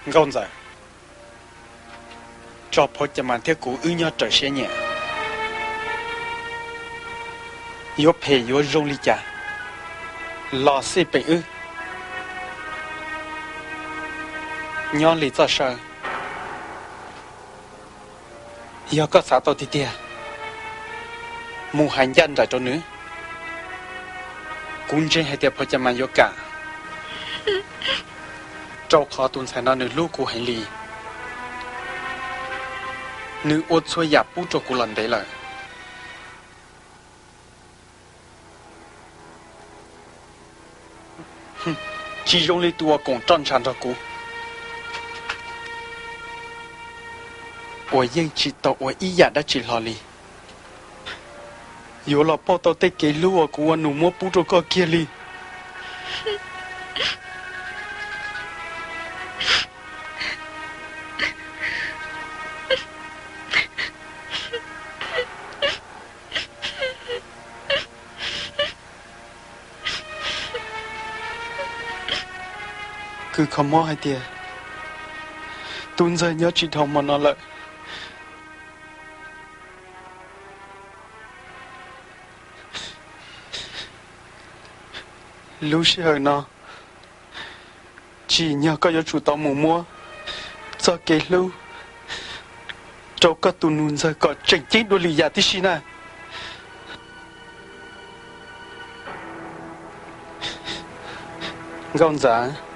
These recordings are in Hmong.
Nkauj Ntxawm, tso Phua Cam Mas thiab kuv wb nyob raws siab nyiam. Yuav phem yuav zoo li cas los xij peem wb. Nyob li txoj saw, yog koj xav tau tiag tiag, mus hais ncaj nraim rau nws. Kuv ntseeg hais tias Phua Cam Mas yuav kam, rau qhov tus ntxhais no nws hlub kuv heev li. Nws ua txhua yam pub rau kuv los ntev lawm. Tsis zoo li tus uas koom roj ntsha nrog kuv, uas yeej tsis tau ua ib yam dab tsi hlo li. Yuav los pauj tau tej kev hlub uas kuv ua nus muab pub rau koj kiag li. Kws kho mob hais tias tus ntxawg nyob tsis dhau hmo no lawm. Lub sij hawm no tsim nyog koj yuav tsum tau mus muab txoj kev hlub rau koj tus nus ntxawg kom tseem ceeb dua lwm yam tib si na. Nkauj Ntxawm.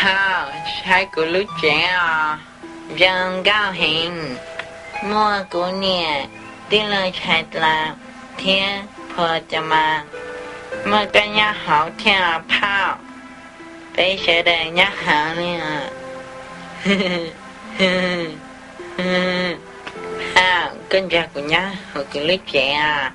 Phauj, saib kuv lub tsev os, zoo nkauj heev. Muaj kuv niam, tij laug Tshais Dlas thiab Phua Cam Mas, muaj koj nyob hauv thiab os phauj. Peb sawv daws nyob hauv li os. Phauj, koj nrog kuv nyob hauv kuv lub tsev os.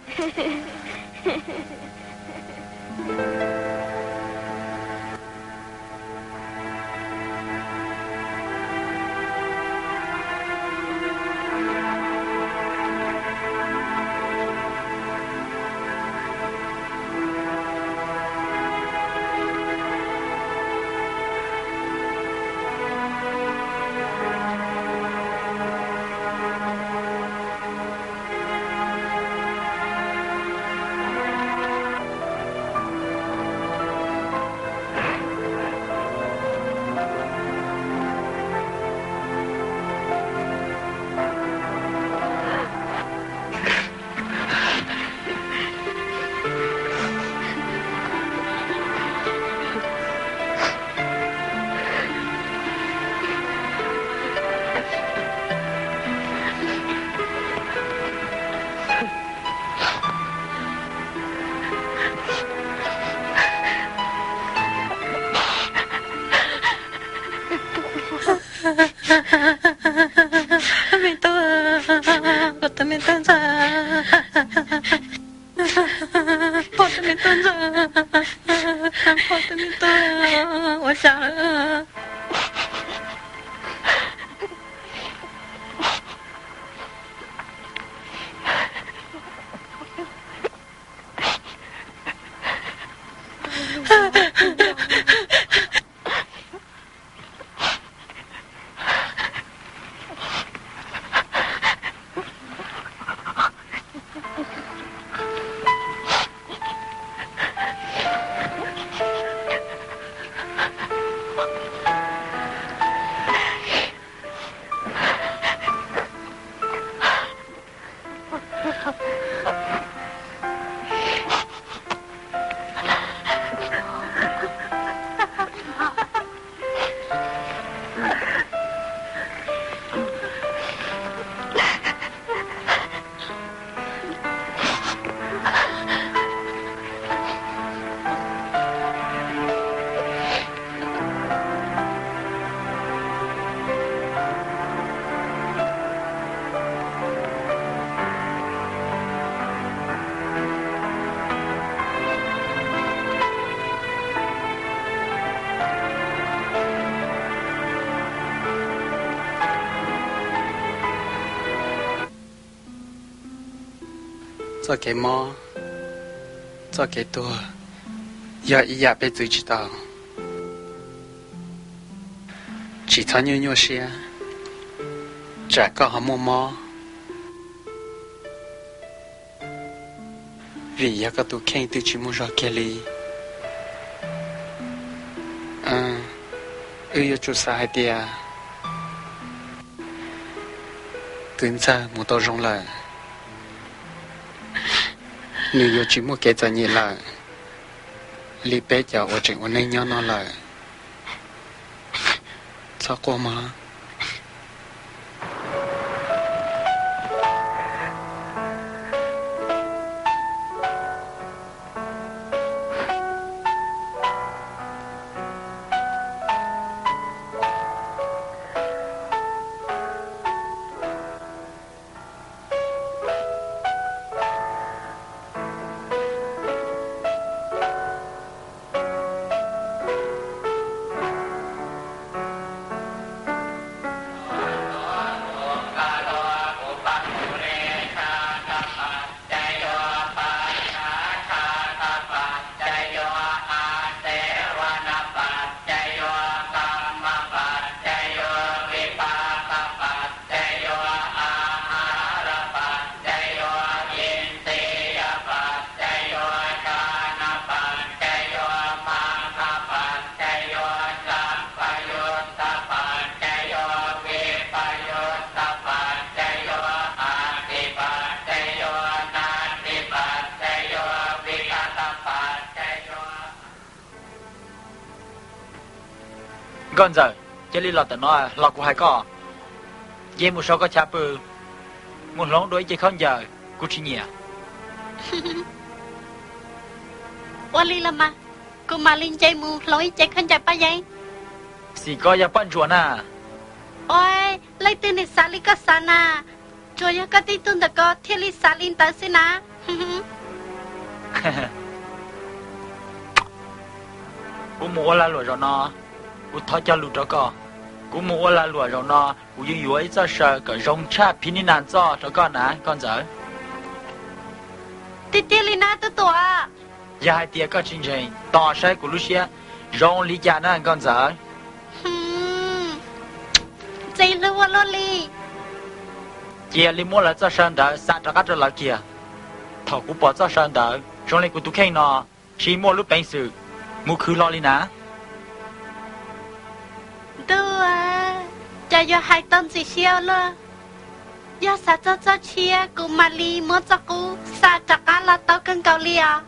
Txoj kev mob, txoj kev tuag yog ib yam peb txwv tsis tau. Tsis txhob nyuaj nyuaj siab, tsam koj ho muaj mob. Vim yog koj tus kheej twb tsis muaj zog kiag li. Wb yuav tsum xav hais tias kwv ntxawg mus tau zoo lawm, nws yuav tsis muaj kev txom nyem lawm li peb cov uas tseem ua neej nyob no lawm. Txhob quaj mog. Nkauj ntxawm, cia li los ntawm no los kuv hais koj. Nce mus saum koj chav pw, mus hloov dua ib ce khaub ncaws, kuv tsis nyiam. Ua li los mas, kuv mam li nce mus hloov ib ce khaub ncaws pab yeeb. Xim koj yog poj ntsuam na. Ua, leej twg nws xav li koj xav na, tsuas yog koj tib tug ntawm ko thiaj li xav li ntawd xwb na. Kuv mus ua lag luam zaum no, kuv thov cog lus rau koj. Kuv mus ua lag luam zaum no, kuv yuav yuav ib txoj saw kom zoo tshaj phiv ni nas txoj rau koj na, nkauj ntxawm. Tiag tiag li na tub tuam? Yog hais tias koj tsis ntseeg, tos saib kuv lub siab zoo li cas na, nkauj ntxawm. Ntxim hlub ua luaj li. Cia li muab lawv txoj saw ntawd xa rov qab rau lawv kiag. Thaum kuv pom txoj saw ntawd zoo li kuv tus kheej no, tsis muaj lub peev xwm mus khwv hlo li na. Ntuj, cas yuav hais tau ntxim siab ua luaj. Yog xav txog txoj sia, kuv mam li muab txoj qub xa rov qab los tau kawg nkaus li os.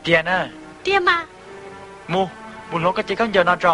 Tiag na? Tiag mas. Mus, mus hloov koj cev khaub ncaws no tso.